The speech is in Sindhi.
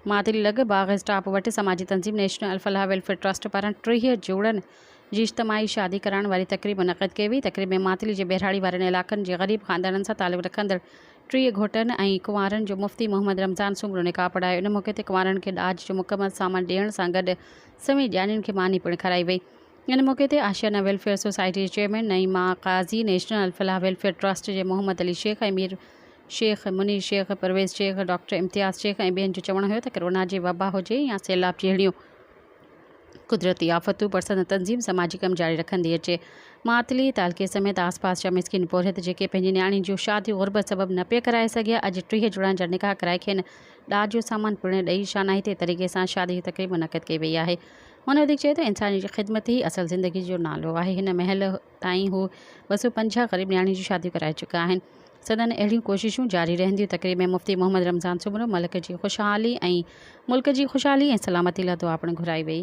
ماتلي لڳ باغ اسٽاپ وٽ سماجي تنظيم نيشنل الفلاح ويلفيئر ٽرسٽ پاران 30 جوڙن جي اجتماعي شادي ڪرائڻ واري تقريب منعقد ڪئي وئي. تقريب ۾ ماتلي جي ٻهراڙي وارن علائقن جي غريب خاندانن سان تعلق رکندڙ 30 گهوٽن ۽ ڪنوارن جو مفتي محمد رمضان سومرو نڪاح پڙهايو. ان موقعي تي ڪنوارن کي ڏاج جو مڪمل سامان ڏيڻ سان گڏ سوين ڄاڃين کي ماني پڻ کارائي وئي. ان موقعي تي آشيانا ويلفيئر سوسائٽي جي chairman Naima Qazi, national Alfalah welfare trust جي محمد علي شيخ ۽ مير شيخ، منير شيخ، پرويز شيخ، ڊاڪٽر امتياز شيخ ۽ ٻين جو چوڻ هيو ته ڪرونا جي وبا هجي يا سيلاب جهڙيون قدرتي آفتون پر سندن تنظيم سماجي ڪم جاري رکندي اچي. ماتلي تعلقي سميت آس پاس جا مسڪين پورهيت جيڪي پنهنجي نياڻين جون شاديون غربت سبب نه پئي ڪرائي سگهيا اڄ 30 جوڙن جا نڪاح ڪرائي کين ڏاج جو سامان پڻ ڏئي شانائتي طريقي سان شادي جي تقريب منعقد ڪئي وئي آهي. هن وڌيڪ چيو ته انسان جي خدمت ئي اصل زندگي جو نالو آهي هن مهل تائين هو 250 غريب نياڻين جون شاديون ڪرائي چڪا آهن سندن اهڙيون ڪوششون جاري رهنديون تقريب ۾ مفتي محمد رمضان سومرو ملڪ جي خوشحالي ۽ ملڪ جي خوشحالي ۽ سلامتي لاء دعا پڻ گهرائي وئي.